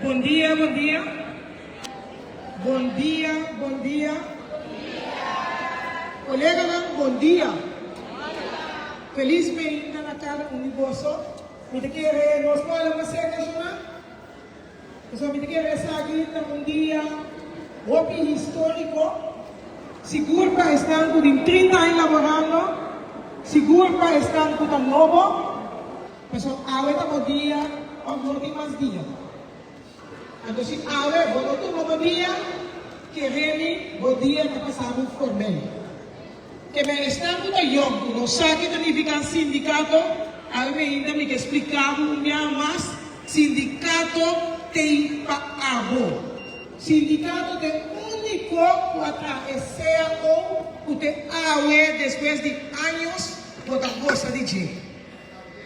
Bon dia, bon dia. Bon dia, bon dia. Koleganan, bon dia. Felis meinta na kada un di boso. Mi ta kere nos por hala mas serka shona. Pasobra mi ta kere esaki ta un dia hopi históriko, sigur pa esnan ku tin 30 aña laborando, sigur pa esnan ku ta nobo. Pasobra awe ta bo dia òf no tin mas dia. Anto si awe bo no tuma bo dia, kere mi bo dia ta pasa bo forbei. Ke men esnan ku ta yòn ku no sa ke ta nifiká sindikato, awe mainta mi ke splika bo un biaha mas, sindikato t'ei pa abo. Sindikato t'e úniko ku a traha e cao ku te awe despues di años bo ta gosa di dje.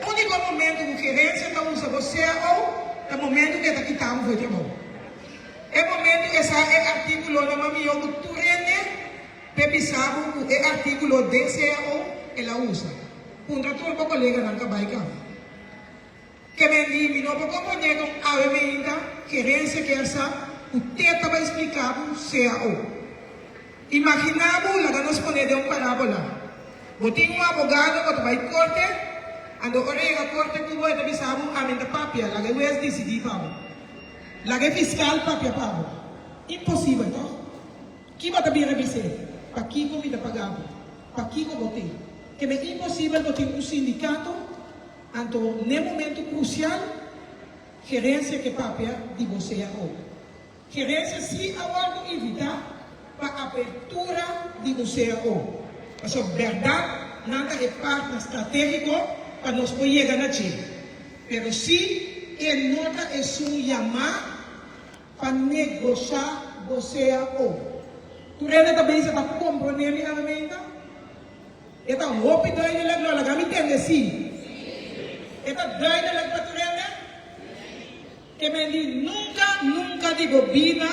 Úniko momento ku gerensia ta usa bo cao ta momento ku e ta kita bo for e trabou. E momento e sa e artíkulonan mas mihó ku tur hende p'e bisa bo ku e artíkulo den cao el a usa. Puntra tur bo koleganan ka bai kaba. Ke men di mi no por komprondé kon awe meinta gerensia kier sa ku te ta bai splika bo cao. Imaginá bo, laga nos pone den un parábola. Bo tin un abogado, bo ta bai korte, anto ora e yega korte ku bo e ta bisa bo, Ami ta papia, laga e hues disidí pa bo. Laga e fiskal papia pa bo. Imposibel, tòg? Ki bo ta bira bis'é? Pakiko mi ta paga bo? Pakiko bo tin? Keme imposibel bo tin un sindikato, anto n'e momento krusial, gerensia ke papia di bo cao. Gerencia sí a wòrdu invitá pa apertura di un cao, pasobra bèrdat nan ta e partner stratégiko pa nos por yega na dje. Pero sí e no ta esun yamá pa negoshá bo cao. Tur hende ta bisa ta komprondé mi argumento? E ta hopi duidelijk lo laga mi tende sí. E ta duidelijk pa tur hende? Ke men di nunka nunka di bo bida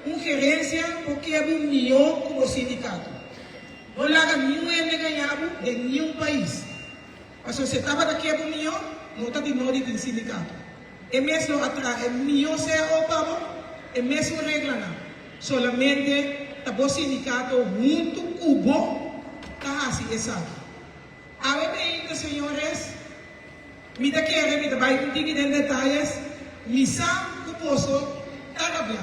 un gerensia por ke bo mihó ku bo sindikato. No laga niun hende gaña bo den niun pais. Pasobra si e tabata ke bo mihó, no ta di nodi tin sindikato. E mes lo a traha e mihó cao pa bo, e mesun reglanan. Solamente ta bo sindikato huntu ku bo ta hasi esaki. Awe meinta, señores, mi ta kere mi ta bai un tiki den detayes, mi sa ku boso ta rabiá.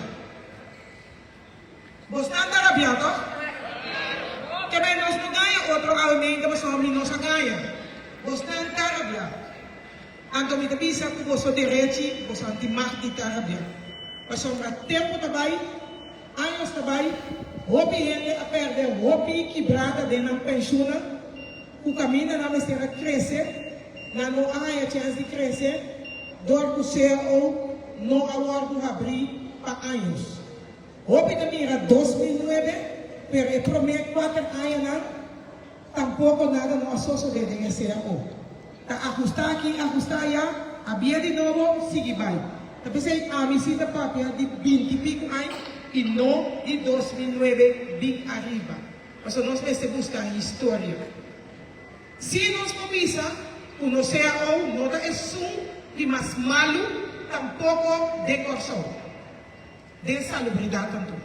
Bosnan ta rabiá, tòg? Ke bai nos no gaña otro awe meinta pasobra mi no sa gaña. Bosnan ta rabiá. Anto mi ta bisa ku boso derechi, boso anti mag di ta rabiá. Pasobra tempu ta bai, años ta bai, hopi hende a pèrdè hopi kibrada den nan penshunnan, ku kaminda nan mester a krese, nan no a haña chèns di krese dor ku cao no a wòrdu habrí pa años. Hopi ta mira 2009, pero e promé kuater añanan, Tampoco nada no a sosode den e cao. Ta ahusta aki, ahusta aya, a bia di nobo, sigui bai. Ta p'esei ami si ta papia di binti pico aña y no di 2009 bin ariba. Pasobra nos mester busca historia. Si nos por bisa cu nos cao no ta esun di mas malu tampoco den Corsou. Den salubridat anto.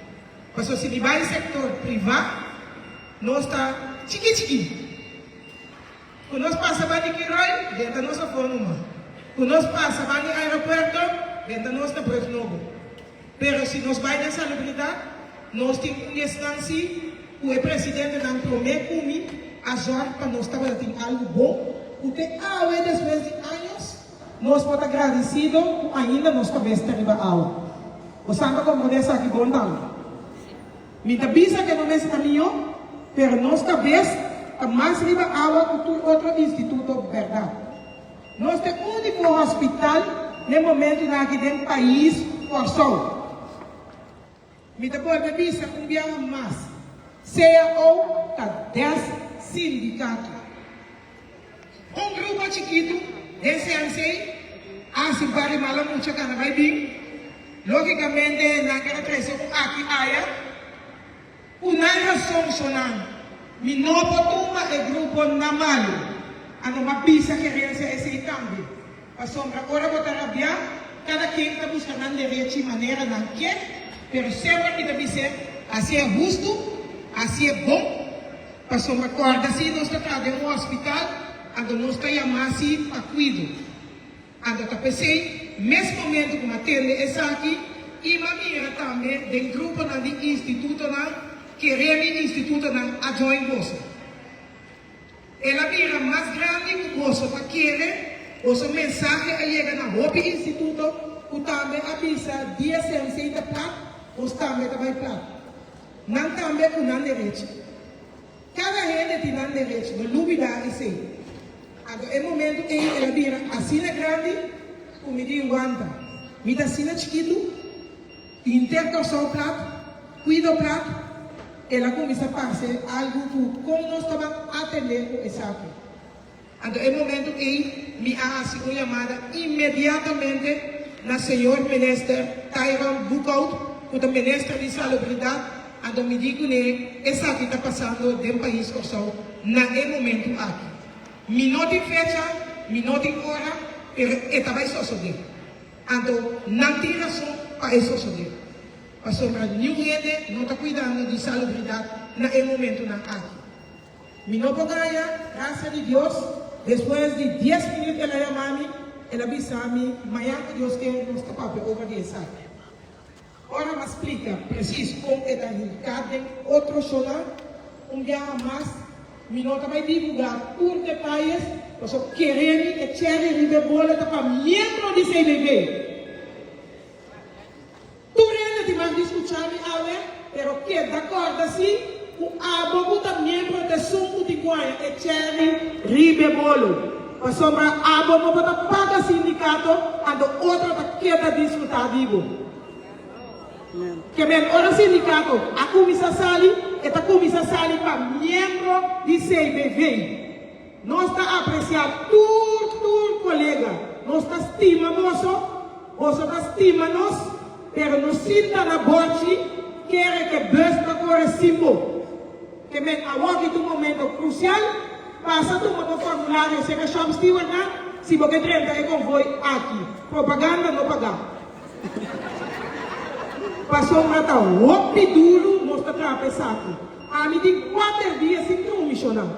Pasobra si mi bai sektor privá, nos ta chikí chikí. Ku nos pasa ban di Kiroy, benta nos afó numa. Ku nos pasa ban di aeropuerto, benta nos na Brug Nobo. Pero si nos bai den salubridat, nos tin un di esnan sí ku e presidentenan promé ku mi a zòrg pa nos tabata tin algu bon ku te awe despues di años, Nos por ta gradisido ku ainda nos kabes ta riba awa. Bo sa ta komprondé esaki bon tambe. Mi ta bisa ku e no mester ta mihó, pero nos kabes ta mas riba awa ku tur otro instituto bèrdat. Nos ta e úniko hospital n'e momentunan aki den pais Kòrsou. Mi ta bolbe bisa un biaha mas, cao ta des sindikato. Un grupo chikitu den CMC a hasi bari mala mucha gana bai bin. Logicamente nan ker a trece un aki aya. Cu nan rason so nan. Mi no por tuma e grupo na malu. Anto m'a bisa gerencia esey tambe. Pasobra ora bo ta rabia. Kada ken ta buska nan derechi manera nan ke, pero semper mi ta bis'é, hasié hustu, hasié bon, pasobra kòrda si nos ta traha den un hospital, anto nos ta yamá si pa kuido. Anto ta p'esei, mes momento ku mi a tende esaki i mi a mira tambe den gruponan di institutonan, kere mi institutonan a join boso. El a bira mas grandi ku boso ta kere, boso mensahe a yega na hopi instituto ku tambe a bisa DSMC ta plat, nos tambe ta bai plat. Nan tambe ku nan derechi. Kada hende tin nan derechi, no lubida esei. Anto e momento ei el a bira asina grandi ku mi di wanta. Mi ta asina chikitu, hinter Kòrsou plat, kuido plat, el a kuminsá parse algu ku kon nos taban atendé ku esaki. Anto e momento ei mi a hasi un yamada inmediatamente na señor Minister Tyron Boekhout, ku ta Minister di Salubridat, anto mi di kuné esaki ta pasando den pais Kòrsou na e momento aki. Mi no tin fecha, mi no tin ora, pero e ta bai sosodé. Anto nan tin rason pa e sosodé, pasobra niun hende no ta kuidando di salubridat na e momentonan aki. Mi no por gaña, gracia di Dios, despues di dies minuut el a yama mi, el a bisa mi, mañan ku Dios ke nos ta papia over di esaki. Ora m'a splika precies kon e ta hinká den otro shona, un biaha mas mi no ta bai divulgá tur detayes, pasobra kere mi e cherry riba e bola ta pa miembro di CBV. Tur hende tin mag di skuchá mi awe, pero keda kòrda si ku abo ku ta miembro ta esun ku tin ku haña e chèri riba e bolo. Pasobra abo no por ta paga sindikato, anto otro ta keda disfrutá di bo. Ke men ora sindikato a kuminsá sali, e ta kuminsá sali pa miembro di CBV. Nos ta apresiá tur tur kolega. Nos ta stima boso, boso ta stima nos, pero no sinta na bòchi kere ke bus ta kore sin bo. Ke men awor ki ta un momento krusial, pasa tuma bo formulario serka shop stewardnan si bo ke drenta e konvoi aki. Propaganda no pagá. Pasobra ta hopi duru nos ta traha pa esaki. Ami tin kuater dia sin drumi, shonnan.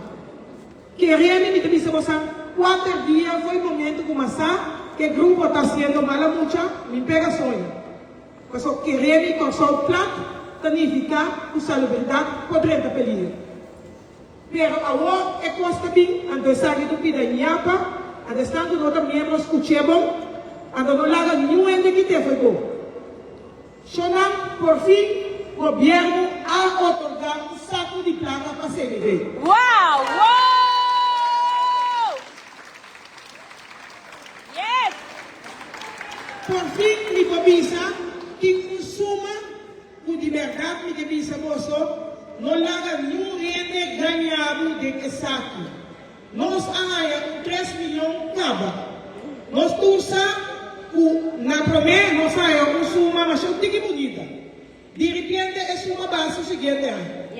Keremi mi ta bisa bosan, kuater dia fo'i momento ku m'a sa ku e grupo ta hasiendo mala mucha, mi pega soño. Pasobra keremi Kòrsou plat ta nifiká ku salubridat por drenta peligro. Pero awor e kos ta bin, anto esaki tu pida ñapa, anto esnan ku no ta miembro skuch'é bon, anto no laga niun hende kit'é fo'i bo. Shonnan, por fin gobièrnu a otorgá un saku di plaka pa CBV. Wow! Wow! Yes! Por fin mi por bisa tin un suma Ku di bèrdat mi ke bisa boso, no laga niun hende gaña bo den esaki. Nos a haña un tres miyon kaba. Nos tur sa ku na promé nos a haña un suma masha un tiki bunita. Di ripiente e suma baha su siguiente aña.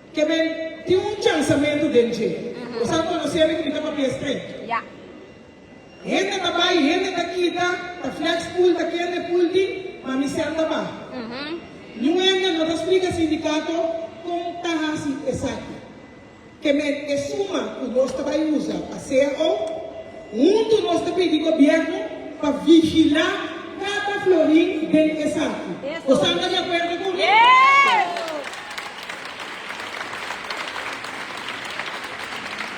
Ke men tin un chansamentu den dje. Bo sa konosé mi ku mi ta papia straight. Hende ta bai, hende ta kita, ta flex pool ta kende pool tin, ma mi sèn ta baha. Niun hende no ta splika sindikato kon ta hasi esaki. Ke men e suma ku nos ta bai usa pa CAO, huntu nos ta pidi gobièrnu pa vigilá kada florin den esaki. Bosan ta di akuerdo ku mi?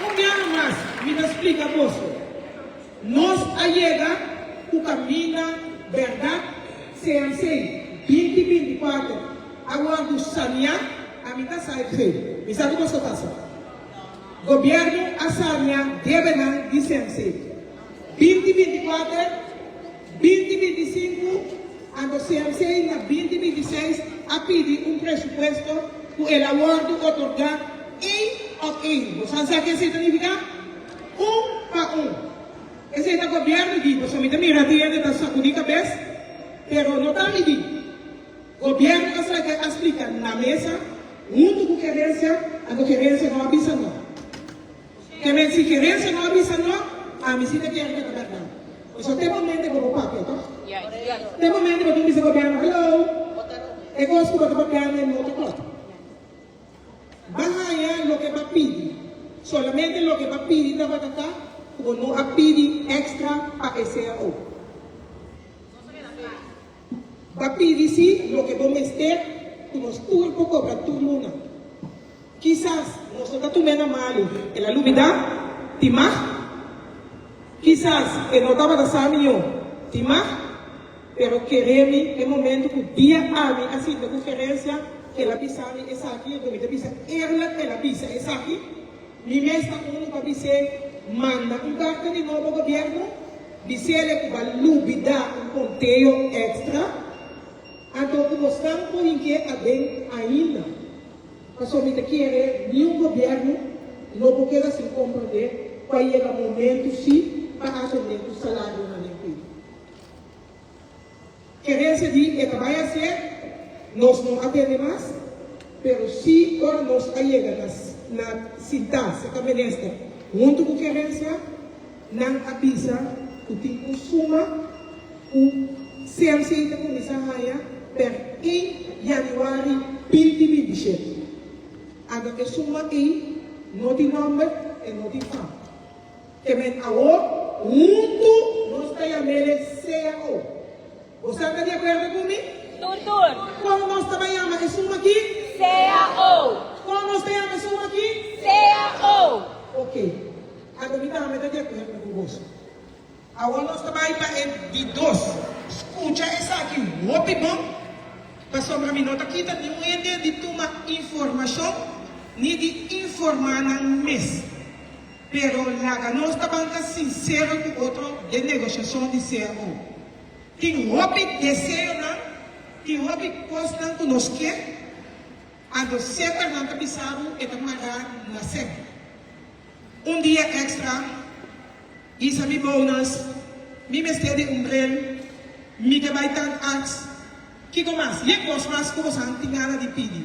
Un biaha mas mi ta splika boso, nos a yega ku kaminda bèrdat CMC 2024 a wòrdu saniá, ami ta sa esei, mi sa ku boso ta sa. Gobièrnu a sania debenan di CMC 2024, 2025, anto CMC na 2026 a pidi un presupuesto ku el a wòrdu otorgá één op één. Bo sa sa ke esei ta nifiká? Un pa un. Esei ta gobièrnu di, pasobra mi ta mira tin hende ta sakudí kabes, pero no ta mi di. Gobièrnu a saka a splika na mesa huntu ku gerensia, anto gerensia no a bisa no. Ke men si gerensia no a bisa no, ami si ta kere ke ta bèrdat. Pasobra te momento ku bo papia, tòg? Te momento bo tin bisa gobièrnu, Hello, e kos ku bo ta papiando no ta klòp. Ba haña loke ba pidi. Solamente loke ba pidi tabata ta ku bo no a pidi èkstra pa e cao. Ba pidi si loke bo mester ku nos tur por kobra tur luna. Kisas nos no ta tum'é na malu, el a lubidá, tin mag? Kisas e no tabata sa mihó, tin mag? Pero kere mi, e momento ku dia ami a sinta ku gerensia, el a bisa mi esaki, anto mi ta bisa eerlijk el a bisa esaki, mi mes ta unu pa bis'é manda un karta di nobo gobièrnu, bis'ele ku ba lubidá un konteo èkstra, anto ku nos tan por hink'é aden ainda. Pasobra mi ta kere niun gobièrnu no por keda sin komprondé ku a yega momentu sí pa atendé ku salarionan den kuido. Gerencia di e ta bai hacié, nos no a tende mas, pero sí ora nos a yega na na sintá cerca minister hunto cu gerencia, nan a bisa cu tin un suma cu CMC ta cuminsa haya per 1 januari 2027. Anto e suma ey no tin nomber e no tin fam. Ke men awor huntu nos ta yam'ele cao. Bosan ta di akuerdo ku mi? Tur tur. Kon nos ta bai yama e suma aki? Cao. Kon nos ta yama e suma aki? Cao. Ok. Anto mi tambe ta di akuerdo ku boso. Awor nos ta bai pa e di dos. Skucha esaki hopi bon, pasobra mi no ta kita niun hende di tuma informashon ni di informá nan mes. Pero laga nos ta ban ta sincero cu otro den negociacion di CAO. Tin hopi deseonan, tin hopi cosnan cu nos ke, anto semper nan ta bisa bo e ta mara na sec. Un dia extra, isa mi bonus, mi mester di un bril, mi ke bay tandarts, kico mas? Ye cos mas cu bosan tin gana di pidi?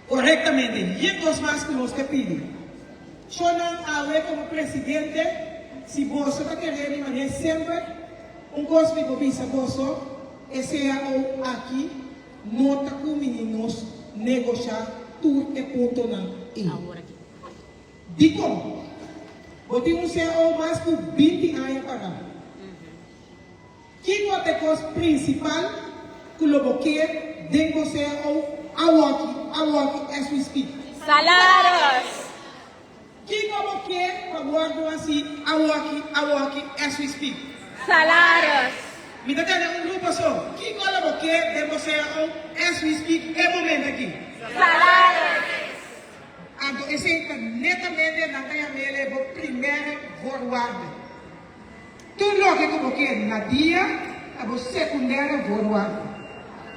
Korektamente, yen kos mas ku nos ta pidi. Shonnan awe komo presidente, si boso ta kere mi manera semper, un kos mi por bisa boso, e cao aki no ta kumini nos negoshá tur e puntonan ei. Dikon? Bo tin un cao mas ku 20 aña pará. Kiko ta e kos prinsipal ku lo bo ke den bo cao awoki, awoki, as we speak? Salaris! Kiko bo ke pa wòrdu hasi awoki, awoki, as we speak? Salaris! Mi ta tene un grupo so. Kiko lo bo ke den bo cao as we speak e momento aki? Salaris! Anto esei ta netamente nan ta yam'el bo primera voorwaarde. Tur loke ku bo ke na dia ta bo sekundèro voorwaarde.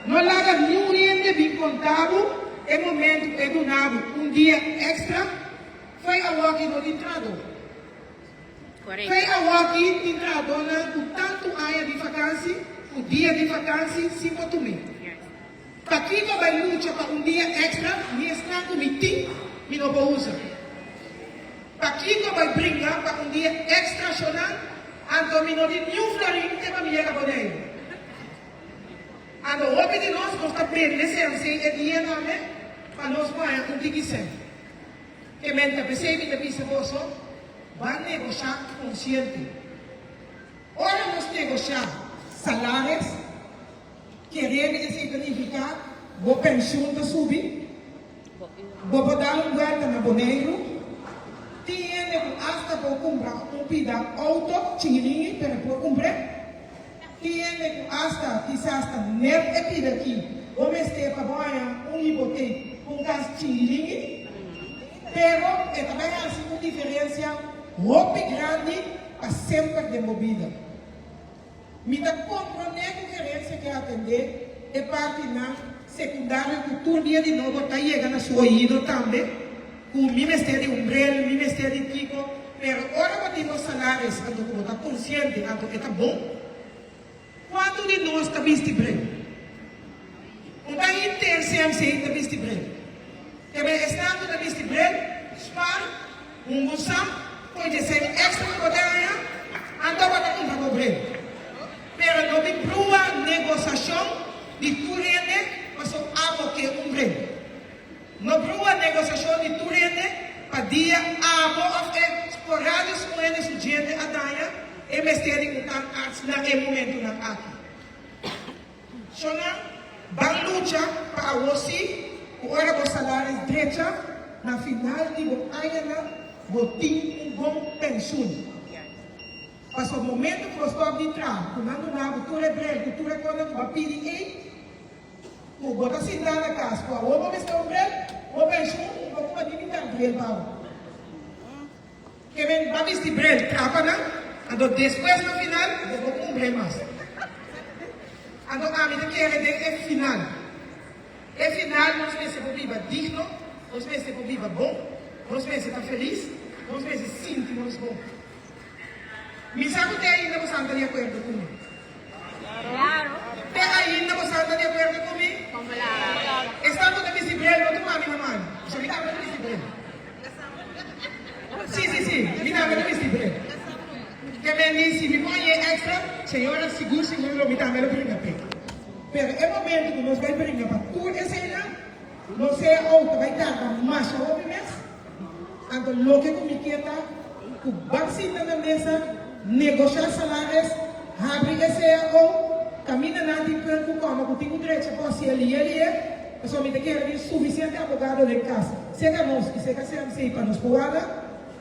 No laga niun hende bin konta bo e momentu ku e duna bo un dia èkstra, Fai awoki no tin trahadó. Fai awoki tin trahadónan ku tantu aña di fakansi ku dia di fakansi sin por tum'é. Pakiko bai lucha pa un dia èkstra mi esnan ku mi tin mi no por usa? Pakiko bai bringa pa un dia extra shonan anto mi no tin niun florin te pa mi yega Boneiru? Anto hopi di nos nos ta bende CMC e dia tambe pa nos por haña un tiki sèn. Ke men ta p'esei mi ta bisa boso, ban negoshá konsiente. Ora nos negoshá salares, kere mi esei ta nifiká bo penshun ta subi? Bo por dal un buelta na Boneiru. Tin hende ku asta por kumpra un pida outo chingilingi pero por kumpr'é. Tin hende ku asta kisas ta nèt e pida ki bo mester pa bo haña un hipotek ku un kas chingilingi. Pero e ta bai hasi un diferensia hopi grandi pa semper den bo bida. Mi ta komprondé ku gerensia ke atendé e partinan sekundario ku tur dia di nobo ta yega na su oido tambe ku mi mester di un bril, mi mester di kiko, pero ora bo tin bo salaris anto ku bo ta konsiente anto e ta bon. Kuantu di nos ta bisti bril? Un ta henter CMC ta bisti bril. Kebé esnan ku ta bisti bril, spar, un gusam, poi dje sèn èkstra ku bo ta haña. di tur hende pa dia abo òf e sporadios ku hende su djente a daña, e mester di un tandarts na e momentunan aki. Shonnan, ban lucha pa awor sí ku ora bo salaris drecha, na final di bo añanan bo tin un bon penshun. Pasobra momento ku bo stòp di traha, ku nan duna bo tur e brel ku tur e kosnan ku bo a pidi ei, ku bo ta sintá na kas ku awor bo mester un brel, bo penshun un poko pa di mitad brel pa bo. Ke men ba bisti brel trapa nan, anto despues na final bo por un brel mas. Anto ami ta kere den e final. E final nos mester por biba digno, nos mester por biba bon, nos mester ta felis, nos mester sinti nos bon. Mi sa ku te ainda bo san ta di akuerdo ku mi. Te ainda bo san ta di akuerdo ku mi? Esnan ku ta bisti brel no tuma mi na mano. Pasobra mi tambe ta bisti brel. Sí, sí, sí, mi tambe ta bisti brel. Ke men di si mi por hañ'é extra, señora, sigur, sigur lo mi tambe lo bringa p'e. Pero e momento ku nos bai bringa pa tur eseinan, no sea ou ta bai tarda masha hopi mes. Anto loke ku mi ke ta ku ban sinta na mesa, negoshá salares, habri e cao, kaminda nan tin punt ku kòma ku tin ku drecha ku hasié lié lié, pasobra mi ta kere tin sufisiente abogado den kas, seka nos i seka CMC pa nos por warda,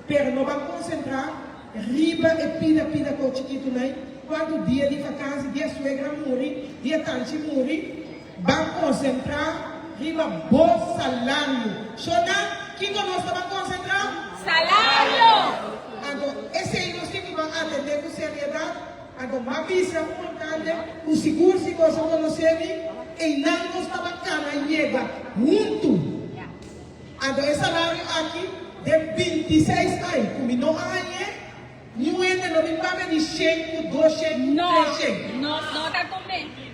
pero no ban konsentrá riba e pida pida kos chikitu nai, kuantu dia di fakansi, dia suegra muri, dia tanchi muri. Ban konsentrá riba bo salario. Shona, kiko nos ta ban konsentrá? Salario! Anto, esei nos tin ku ban atendé ku seriedat. Anto, m'a bisa un alkalde ku sigur si boso konosé mi, einan nos ta ban kana yega huntu. Anto, e salario aki den bintiseis ai ku mi no a hañ'é, niun hende no bin papia di shen ku doshen ku treshen. No, nos no ta konbensí.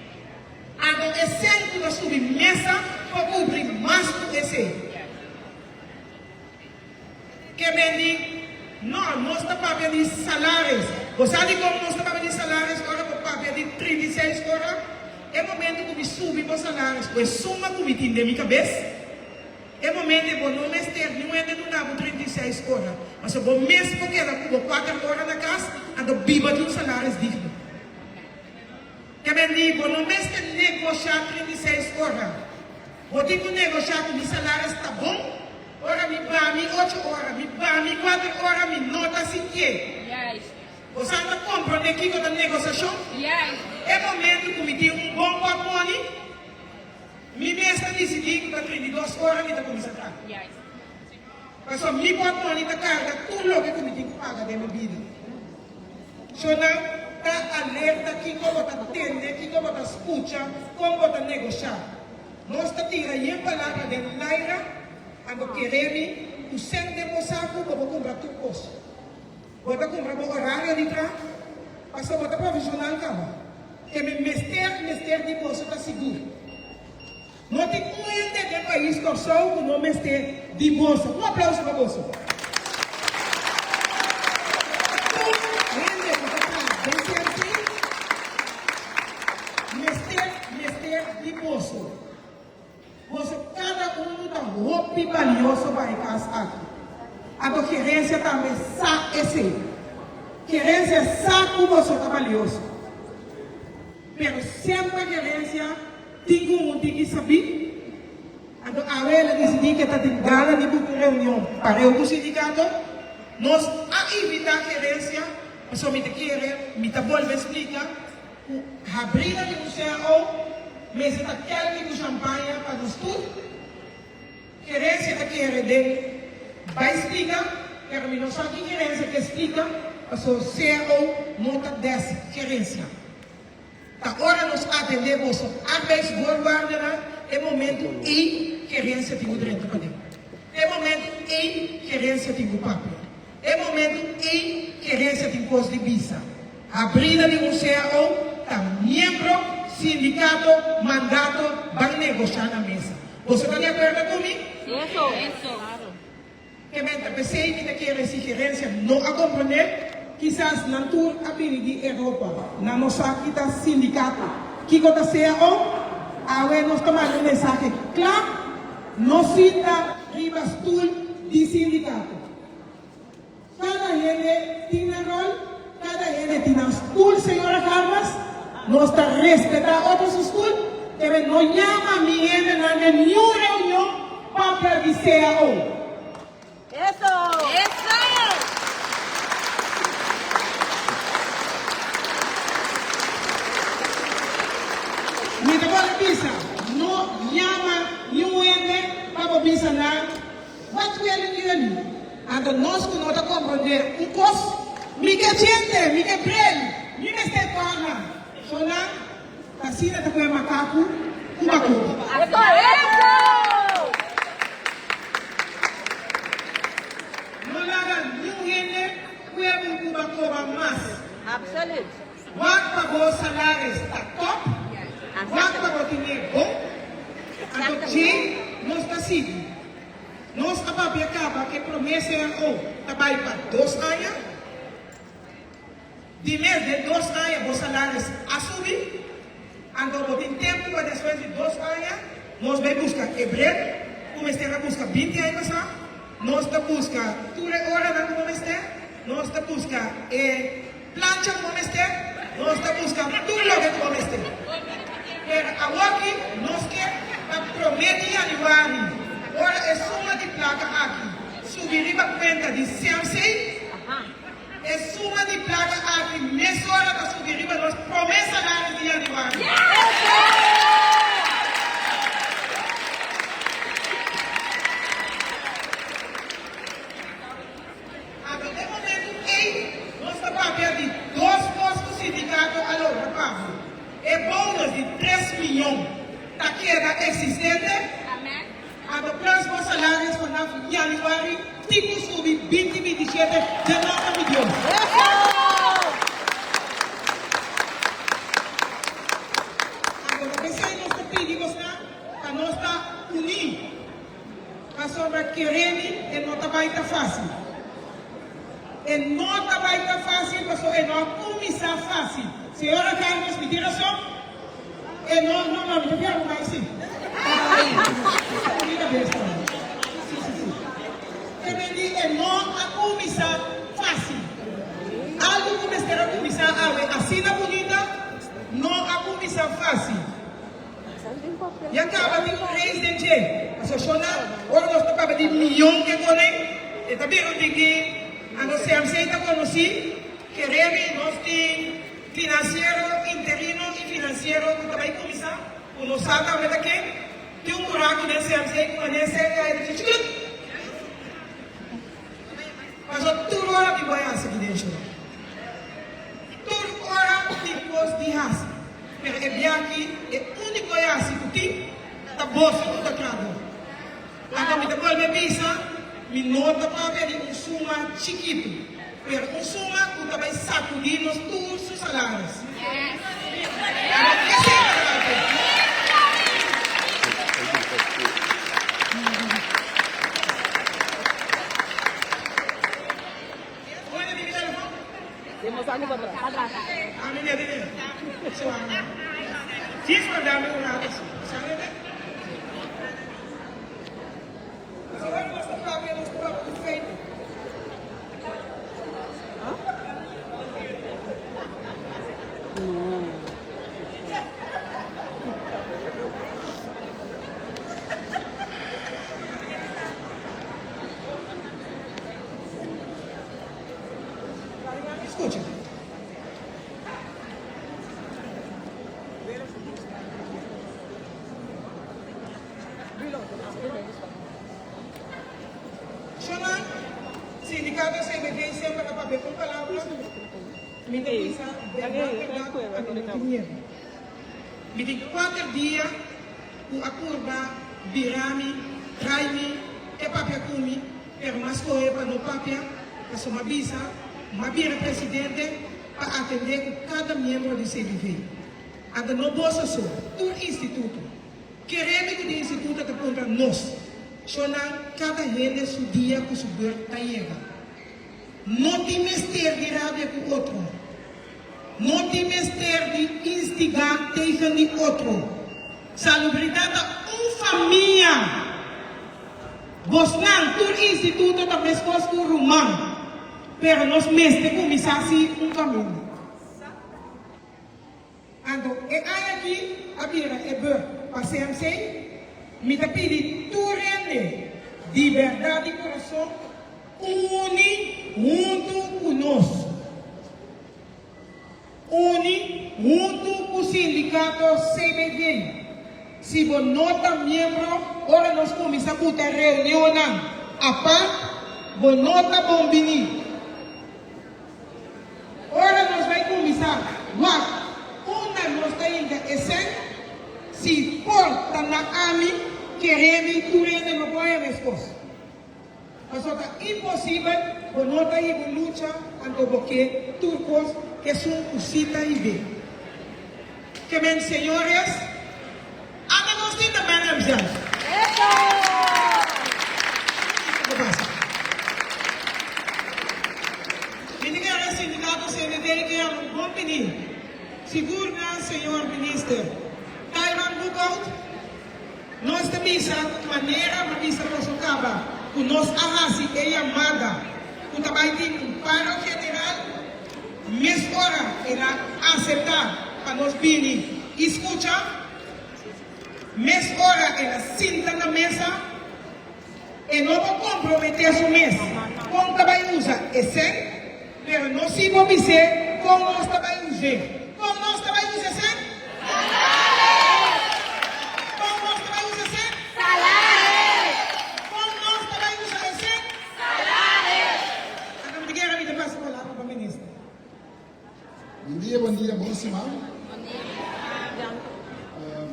Anto e sèn ku ta subi mesa por kubri mas ku esei. Ke men di, No, nos ta papia di salaris. Bo sa dikon nos ta papia di salaris ora bo papia di 36 ora? E momento ku mi subi bo salaris ku e suma ku mi tin den mi kabes, e momento ei bo no mester niun hende duna bo 36 ora, pasobra bo mes por keda ku bo kuater ora na kas, anto biba di un salaris digno. Ke men di, Bo no mester negoshá 36 ora. Bo tin ku negoshá ku mi salaris ta bon, ora mi ba mi ocho ora, mi ba mi kuater ora, mi no ta sintié. Bo sa ta komprondé kiko ta negosiashon? E momentu ku mi tin un bon pòtmòni, mi mes ta disidí ku ta 32 ora mi ta kuminsá traha. Pasobra mi pòtmòni ta karga tur loke ku mi tin ku paga den mi bida. Shonnan ta alerta kiko bo ta tende, kiko bo ta skucha, kon bo ta negoshá. Nos ta tira yen palabra den laira, anto kere mi ku sèn den bo saku bo por kumpra tur kos. Bo ta kumpra bo orario di tra, pasobra bo ta profeshonal kaba. Ke mi mester mester di boso ta sigur. No tin un hende den pais Kòrsou ku no mester di boso. Un aplauso pa boso. Tur hende ku ta traha den CMC mester mester di boso. Boso kada unu ta hopi balioso pa e kas aki. Anto gerensia tambe sa esei. Gerensia sa ku boso ta balioso. Pero semper gerensia Tin ku un tiki sabí? Anto awe el a disidí ku e ta tin gana di buka un reunion pareu ku sindikato. Nos a invitá gerensia pasobra mi ta kere, mi ta bolbe splika ku habrida di un cao mester ta kèlki ku shampaña pa nos tur. Gerensia ta kere den bai splika, pero mi no sa ki gerensia ke splika pasobra cao no ta dèsk gerensia. Ta ora nos atendé boso arbeidsvoorwaardennan, e momentu ei gerensia tin ku drenta paden. E momentu ei gerensia tin ku papia. E momentu ei gerensia tin kos di bisa. Habrida di un cao ta miembro, sindikato, mandato ban negoshá na mesa. Boso ta di akuerdo ku mi? Ke men ta pesey mi ta kere si gerencia no a comprende, kisas nan tur a bini di Europa, nan no sa ki ta sindicato, kiko ta cao, awe nos ta manda un mensahe cla, no sinta riba stoel. di sindikato. Kada hende tin nan ròl, kada hende tin nan stul, señora Carmas. Nos ta respetá otro su stul, pero no yama mi hendenan den niun reunion papia di cao. Eso! Mi ta por bisa, no yama niun hende pa bo bisa nan, Wat willen jullie? Anto nos ku no ta komprondé un kos, mi ke djente, mi ke bril, mi mester kòrna. Shonan, ta asina ta kohe makaku ku makuku. No laga niun hende kue un kuba koba mas. Wak pa bo salaris ta top, wak pa bo tine bon, anto dje nos ta sigui. Nos a papia kaba ke prome cao ta bai pa dos aña. Di mes den dos aña bo salaris a subi, anto bo tin tempu pa despues di dos aña nos bai buska e brek ku mester a buska binti aña pasá, nos ta buska tur e oranan ku bo mester, nos ta buska e plancha ku bo mester, nos ta buska tur loke ku bo mester. Pero awoki nos ke pa prome di yanüari ora e suma di plaka aki subi riba kuenta di CMC, E suma di plaka aki mesora ta subi riba nos prome salaris di yanüari. Anto den momentu ei nos ta papia di dos kos ku sindikato a logra pafo. E bonus di tres miyon ta keda eksistente. Anto plus bo salaris vanaf januari tin ku subi binti 27 den nomber di Dios. Anto ta pesey nos ta pidi bosnan pa nos ta uní, pasobra keremi e no ta bai ta fácil. E no ta bai ta fácil pasobra e no a kuminsá fácil. Señora Carlos mi tin rason? E no, no, no, mi ta bia ku mai si. Mi ta bia sta. Si, si, si. Te men di e no a kuminsá fásil. Algu ku mester a kuminsá awe asina bunita, no a kuminsá fásil. Ya kaba tin un reis den dje. Pasobra ora nos ta papia di miyon ke konen, e ta bira un tiki, anto CMC ta konosí, keremi nos tin. Finansiero interino i finansiero ku ta bai kuminsá, ku no sa tambe ta ken, tin un buraku den CMC ku manera sèn ya e ta chichiklut. Pasobra tur ora mi bai hasi ki den shon. Tur ora tin kos di hasi, pero e bia aki e úniko e hasi ku tin ta boso ku ta trahadó. Anto mi ta bolbe bisa, mi no ta papia di un suma chikitu, pero un suma ku ta bai sakudí nos tur su salaris. Anto esei ta bai p'e. Skucha. Shona, Sindikato CBG semper a papia un palabra, mi ta bisa bèrdat bèrdat ami no tin miedu. Mi tin kuater dia ku a purba bira mi, trai mi, ke papia ku mi, pero m'a skohe pa no papia, pasobra m'a bisa m'a bira presidente pa atendé ku kada miembro di CBV. Anto no boso so, tur instituto. Keremi ku di instituto ta puntra nos, Shonnan, kada hende su dia ku su beurt ta yega. No tin mester di rabia ku otro. No tin mester di instigá tegen di otro. Salubridat ta un famia. Bosnan tur instituto ta meskos ku ruman, pero nos mester kuminsá si un kaminda. Anto e aña aki a bira e beurt pa CMC. Mi ta pidi tur hende di bèrdat di kurason uni huntu ku nos. Uni huntu ku sindikato CBV. Si bo no ta miembro, ora nos kuminsá buta reunionnan apart, bo no ta bon bini. Ora nos bai kuminsá wak unda nos ta hinka e sèn, si por ta na ami, kere mi tur hende no por haña meskos. Pasobra ta imposibel bo no ta hiba un lucha anto bo ke tur kos esun ku si ta hib'é. Ke men señores, anda nos tin ta men themselves. Kiko ta pasa? Mi ta kere sindikato CNT ke yama un bon bini. Sigur na señor minister Tyrone Boekhoudt. Nos ta bisa ku manera mi bisa boso kaba ku nos a hasi e yamada ku ta bai tin un paro general, mes ora el a aseptá pa nos bini i skucha, mes ora el a sinta na mesa, e no por komprometé su mes kon ta bai usa e sèn, pero nos sí por bis'é kon nos ta bai us'é. Kon nos ta bai usa e sèn? Kon nos ta bai usa e sèn? Kon nos ta bai usa e sèn? Anto mi ta kere mi ta pasa palabra pa minister. Bon dia, bon dia, bon siman.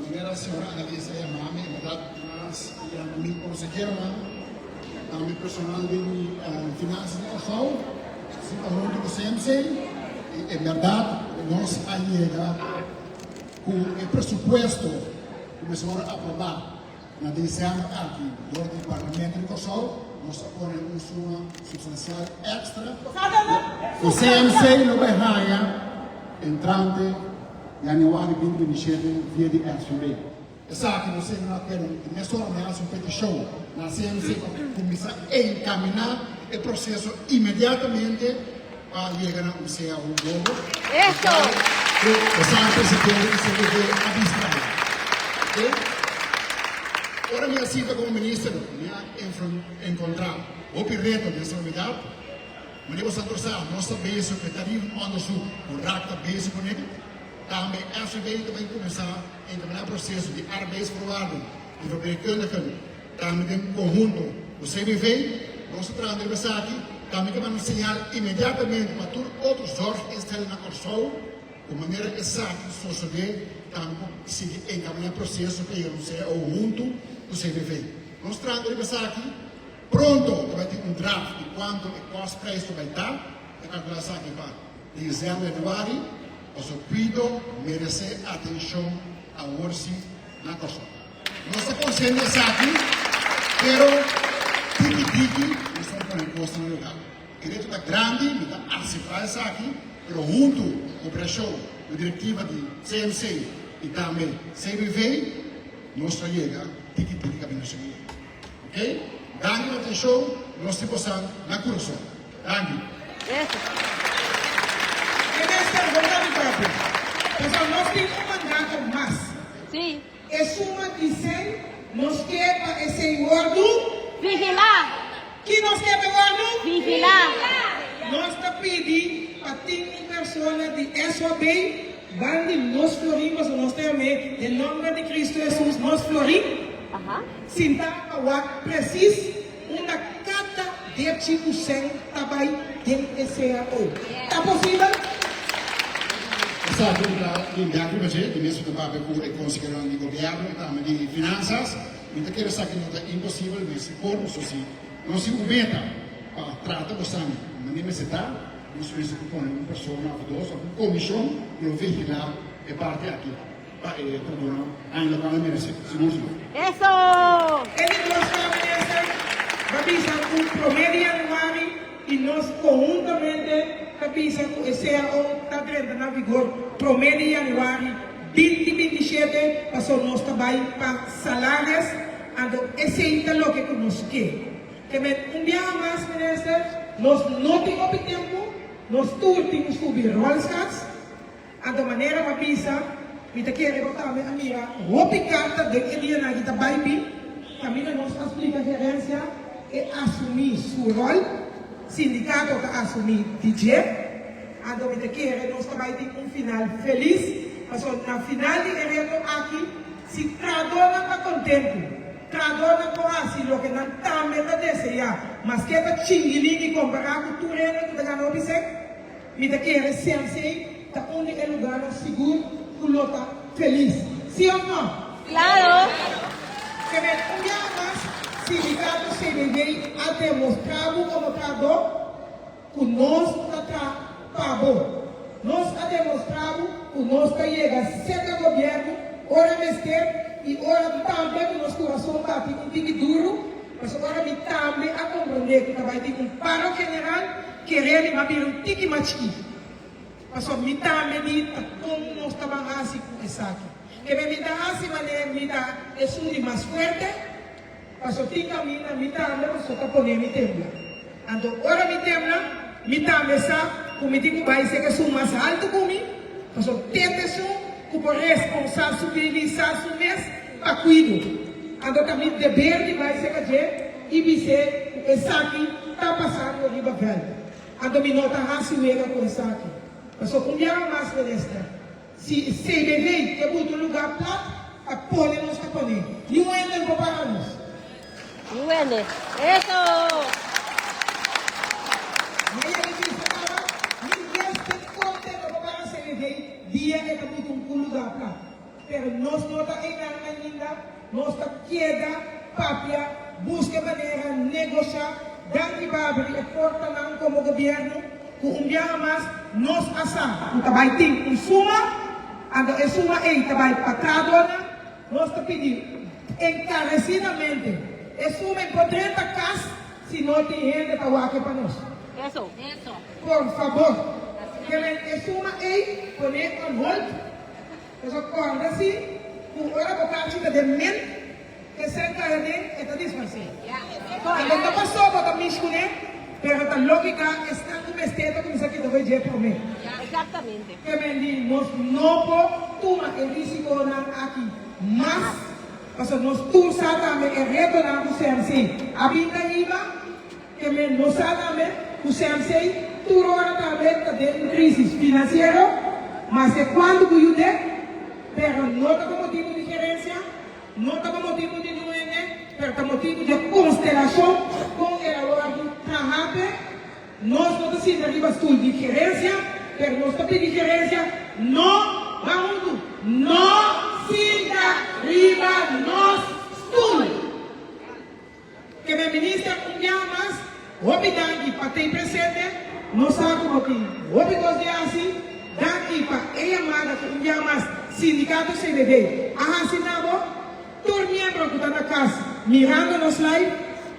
Manera señora Annalisa a yama mi, en berdad mas yama mi conseheronan, tambe personal di Finanzas di Kòrsou, sinta huntu ku CMC, i en berdad nos a yega ku e presupuesto ku mester wòrdu aprobá Na desèmber aki, dor di Parlamento di Kòrsou, nos a pone un suma supstansial èkstra ku CMC lo bai haña entrante yanüari 2027 via di SVB. Esaki nos a yega na akuerdo i mesora mi a hasi un petishon na CMC pa kuminsá enkaminá e proseso inmediatamente pa yega na un cao nobo. Ku esaki presidente di CBV a bisa mi. Ora mi a sinta komo minister mi a enkontrá hopi reto den salubridat. Manera bo sa tur sa, nos ta bezig ku e tarievenonderzoek ku raad ta bezig kuné. Tambe SVB ta bai kuminsá enkaminá proseso di arbeidsvoorwaarden di verpleegkundigen tambe den konhunto ku CBV. Nos ta trahando riba esaki. Tambe ke manda un señal inmediatamente pa tur otro zorginstelling na Kòrsou ku manera esaki sosodé tambe por sigui enkaminá proseso pa yega un cao huntu ku CBV. Nos trahando riba esaki. Pronto ta bai tin un draft di kuantu e kostprijs ta bai ta. Ta kalkulá esaki pa desèmber, yanüari. Pasobra kuido meresé atenshon awor sí na Kòrsou. Nos ta konsiente di esaki, pero tiki tiki nos ta pone kosnan na lugá. E reto ta grandi, mi ta aseptá esaki, pero huntu koperashon ku direktiva di CMC i tambe CBV nos ta yega tiki tiki kaminda sigur. Ok, danki pa atenshon, nos tin bosan na kurason. Danki. E mester hoga mi papia, pasobra nos tin un mandato mas. E suma di sèn nos ke pa esei wòrdu. Vigilá. Ki nos ke pa e wòrdu? Vigilá. Nos ta pidi pa tin un persona di SOB bandi nos florin, pasobra nos ta yam'é den nòmber di Cristo Hesus nos florin. Sinta pa wak presis unda kada depchi ku sèn ta bai den e cao. Ta posibel? Esaki mi ta bin bek riba dje, di mes mi ta papia ku e konseheronan di gobièrnu i tambe di finansas. Mi ta kere esaki no ta imposibel, mester por, pasobra si nos tin un meta pa trata ku esnan manera mester ta, nos mester por pone un persona òf dos òf un komishon ku lo vigilá e parti aki. Pa e trabounan haña lokual nan meresé, sigur sigur. Eso! E di dos ta minister ta bisa ku promé di yanuari i nos konhuntamente ta bisa ku e cao ta drenta na vigor promé di yanuari 2027 paso nos ta bai pa salaris. Anto esei ta loke ku nos ke. Ke men un biaha mas, Minister, nos no tin hopi tempu, nos tur tin ku subi rolschats. Anto manera m'a bisa, mi ta kere bo tambe a mira hopi karta den e dianan ki ta bai bin, kaminda nos a splika gerensia e asumí su ròl, sindikato ta asumí di dje. Anto mi ta kere nos ta bai tin un final felis, pasobra na final di e reto aki, si trahadónan ta kontentu, trahadónan por hasi loke nan tambe ta deseá, maske ta chingilini kompará ku tur hende ku ta gana hopi sèn. Mi ta kere CMC ta un di e lugarnan sigur ku lo ta felis. Sí òf nò? Claro! Kebet un biaha mas, Sindikato CBV a demostrá bo komo trahadó ku nos ta traha pa bo. Nos a demostrá bo ku nos ta yega serka gobièrnu ora mester i ora tambe ku nos kurason bati un tiki duru, pasobra ora mi tambe a komprondé ku ta bai tin un paro general, Kere mi a bira un tiki mas chikí, pasobra mi tambe di ta kon nos ta ban hasi ku esaki. Kebe mi ta hasi manera mi ta esun di mas fuerte, pasobra tin kaminda mi tambe pasobra ta pone mi tembla. Anto ora mi tembla, mi tambe sa ku mi tin ku bai serka esun mas haltu ku mi, pasobra te ta esun ku por responsabilisá su mes pa kuido. Anto ta mi deber di bai serka dje i bis'é ku esaki ta pasando riba vèlt. Anto mi no ta hasi wega ku esaki. Pasobra un biaha mas, minister, si CBV ke buta un lugá plat, ta pone nos ta pone. Niun hende no por para nos. Niun hende. Eso! Mi a yega bisa kaba, mi mester konte no por para CBV dia e ta buta un lugá plat. Pero nos no ta einan ainda, nos ta keda papia, buska manera, negosha, danki pa abri e portanan komo gobièrnu, ku un biaha mas nos a sa ku ta bai tin un suma, anto e suma ei ta bai pa trahadónan, nos ta pidi enkaresidamente e suma ei por drenta kas si no tin hende ta wak pa nos. Por fabor, keren e suma ei pone on hold. Pasobra kòrda si ku ora bo kachi ta den ment, e sèn kai aden, e ta disparsé. Anto ta pasó bo ta mish kuné, pero ta lógika esnan ku mester ta kuminsá kita for dje promé. Ke men di nos no por tuma e risikonan aki mas, pasobra nos tur sa tambe e retonan ku CMC a bin ta hiba. Ke men no sa tambe ku CMC tur ora tambe ta den un crisis financiero, maske cuanto ku yud'é, pero no ta pa motibu di gerencia, no ta pa motibu di niun hende, pero ta motibu di e constelacion con el a wordu traha p'e. Nos no ta sinta riba stoel di gerencia, pero nos ta pidi gerencia no ban huntu, no sinta riba nos stoel. Ke men minister un biaha mas hopi danki pa tei presente, nos sa ku bo tin hopi kos di hasi, danki pa e yamada ku un biaha mas Sindikato CBB a hasi na bo, tur miembro ku ta na kas mirando nos live,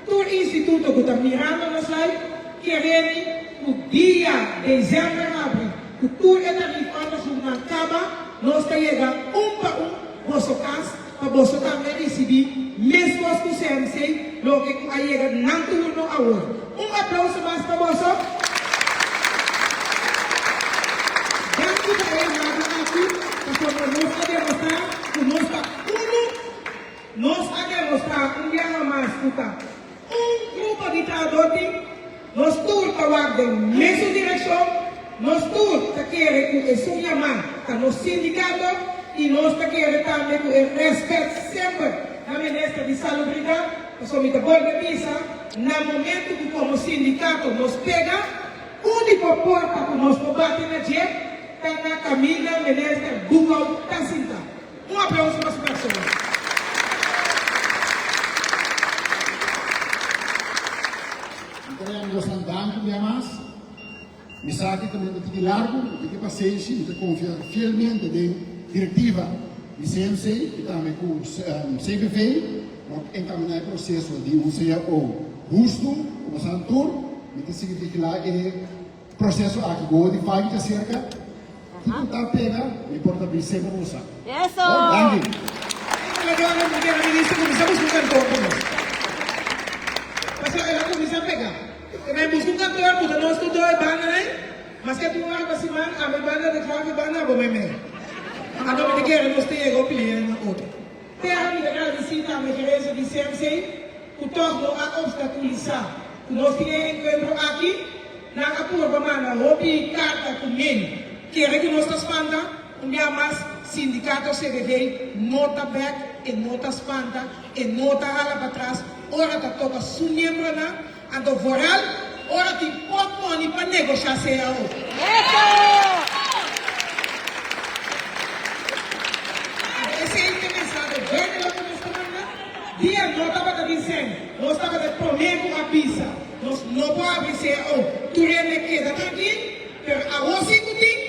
tur instituto ku ta mirando nos live, keremi ku dia dezember habri ku tur e tarif onderzoeknan kaba, nos ta yega un pa un boso kas. Pa boso tambe ricibi mescos cu CMC loke cu a yega nan turno awor. Un aplauso mas pa boso. Danki pa e yamada aki, pasobra nos a demostra cu nos ta uno. Nos a demostra un biaha mas cu ta un grupo di trahador tin. Nos tur ta wak den mesun direccion, nos tur ta kere cu esun yama ta nos sindicato y nos ta kere tambe cu e respet semper na Minister di Salubridad, pasobra mi ta bolbe bisa, na momento cu como sindicato nos pega, unico porta cu nos por bati na dje ta na caminda Minister Boekhoudt ta sinta. Un aplauso pa su persona. Mi ta yama bosnan danki un bia mas. Mi sa ki ta tiki largu, mi tiki pasenshi, mi ta konfia fielmente den direktiva di CMC i tambe ku CVV lo enkaminá e proseso di un cao hustu ku bosan tur. Mi ta sigui vigilá e proseso aki ku hopi fai ta serka. Kiko ta pega, mi por ta bis'é pa bosa. Eso! Danki. kalkuladora mi kere minister kuminsá buska un kantor pa nos. Pasobra el a kuminsá pega. E bai buska un kantor ku ta nos tur dos e bandanan ei. Maske tur ora pa siman abo e banda de graf e banda abo meimei. Anto mi ta kere nos ta yega un pilia na otro. Pero mi ta gradisí tambe gerencia di CMC ku tòg no a obstakulisá ku nos tin e enkuentro aki. Nan a purba manda hopi karta ku mail kere ku nos ta spanta. Un bia mas sindikato CBV no ta bèk, e no ta spanta, e no ta hala patras ora ta toka su miembronan. Anto vooral ora tin potmoni pa negoshá cao. Anto esei ta e mensahe duidelijk ku nos ta manda. Dia no tabata tin sèn, nos tabata e promé ku a bisa nos no por habri cao. Tur hende keda trankil, pero awor si ku tin,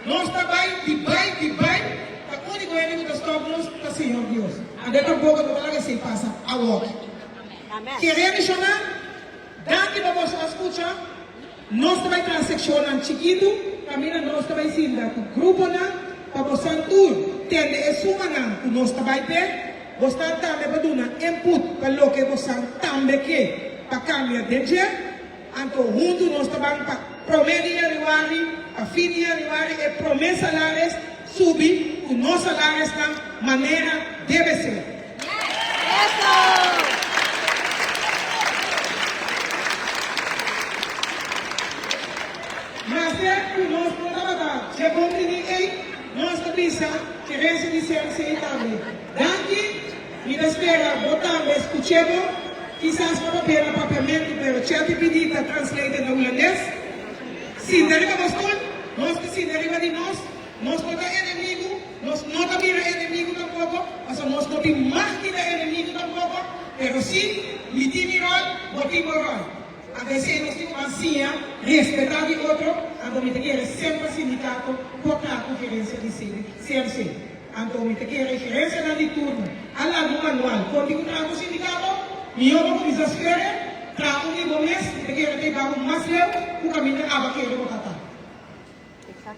nos ta bai di bai di bai, ta úniko hende ku ta stòp nos ta Señor Dios. Anto e tampoko no ta laga esei pasa awor. Kere mishoná, danki pa boso a skucha. Nos ta bai traha sekshonnan chikitu kaminda nos ta bai sinta ku gruponan pa bosan tur tende e sumanan ku nos ta bai p'e. Bosnan tambe pa duna input pa loke bosan tambe ke pa kambia den dje. Anto huntu nos ta ban pa promé di yanüari pa fin di yanüari e promé salares subi ku nos salaresnan manera debe ser. Maske ku nos no tabata dje bon bini ei, nos ta bisa gerencia di CMC tambe danki. Mi ta spera bo tambe skuch'é bo. Kisas bo papia na papiamentu pero ChatGPT ta translate na hulandes. Sinta riba bo stul, nos ta sinta riba di nos. Nos no ta enemigu, nos no ta mira enemigu tampoko, pasobra nos no tin mag di ta enemigu tampoko, pero si mi tin mi ròl, bo tin bo ròl. Anto esei nos tin ku ban siña respetá di otro, anto mi ta kere semper sindikato por traha ku gerensia di CMC. Anto mi ta kere gerensianan di turno a laga un manual kon di ku traha ku sindikato, mihó bo kuminsá skere, traha un di bo mes, mi ta kere ta e babu mas leu ku kaminda aba kere bo ta ta.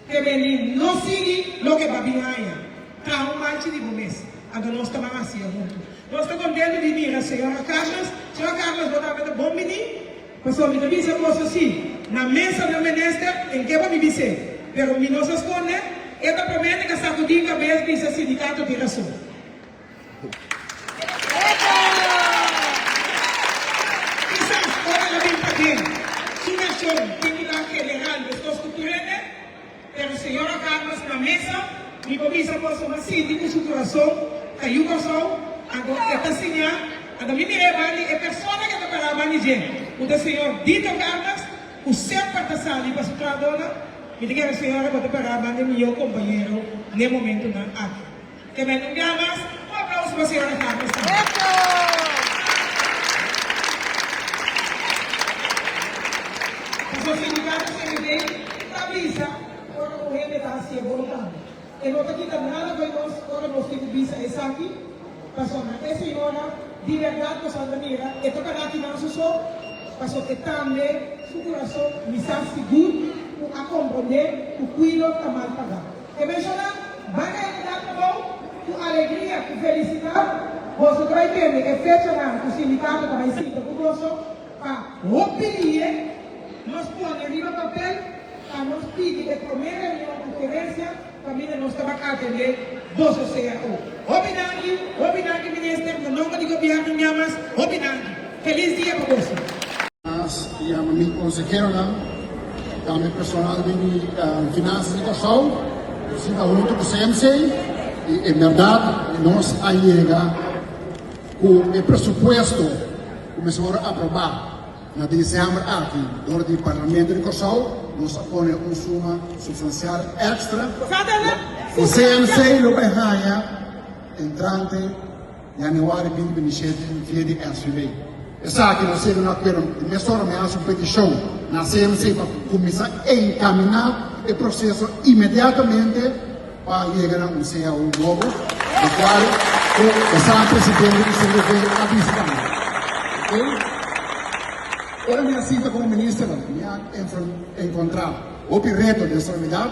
Te beni no sigui loke ba bin haña. Traha un malchi di bo mes. Anto nos ta ban hacié hunto. Nos ta contento di mira señora Carlos. Señora Carlos bo tambe ta bon bini. Pasobra mi ta bisa boso si, na mesa na minister en ke pa mi bis'é. Pero mi no sa sconde, e ta promete ka sacudi cabes bisa sindicato tin rason. Kisas ora el a bin paden, su reaccion tin cu ta general meskos cu tur hende, pero señora Carlos na mesa, mi por bisa boso m'a sinti cu su curason ta yu Corsou, anto e ta siña, anto mi mira e bandi, e persona cu ta para bandi dje, cu ta señor Dito Carlos, cu semper ta sali pa su trahadornan, mi ta kere señora bo ta para bandi miyo compañero n'e momentonan aki. Te bende un bia mas, un aplauso pa señora Carlos tambe. Pasobra sindicato CNT ta bisa ora un hende ta hacié bon tambe. E no ta kita nada bay nos ora nos tin cu bisa esaki, pasobra e señora di berdad nos anda mira e ta para aki nan su so, pasobra e tambe su curason mi sa sigur cu a comprende cu cuido ta mal paga. E menshoná, Ban realidat trabou ku alegria, ku felisidat. Boso ta bai tende e fechanan ku sindikato ta bai sinta ku boso pa hopi lie nos pone riba papel pa nos pidi e promé reunion ku gerensia kaminda nos ta ban atendé boso CAO. Hopi danki, hopi danki minister, na nomber di gobièrnu Miamas, hopi danki. Felis dia pa boso. Mas yama mi konseheronan, tambe personal di Finanzas di Kòrsou, nos sinta huntu ku CMC i en bèrdat nos a yega ku e presupuesto ku mester wòrdu aprobá na desèmber aki dor di Parlamento di Kòrsou, nos a pone un suma supstansial èkstra ku CMC lo bai haña entrante Januari 2027 via di SVB. Esaki no sirbi no pero di mesora mi hasi un petishon na CMC pa kuminsá enkaminá e proseso inmediatamente pa yega na un cao nobo, lokual ku esaki presidente di CVB a bisa tambe. Oke? Ora mi a sinta komo minister mi a enkontrá hopi reto den solemnidat,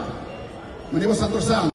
manera bo sa tur sa.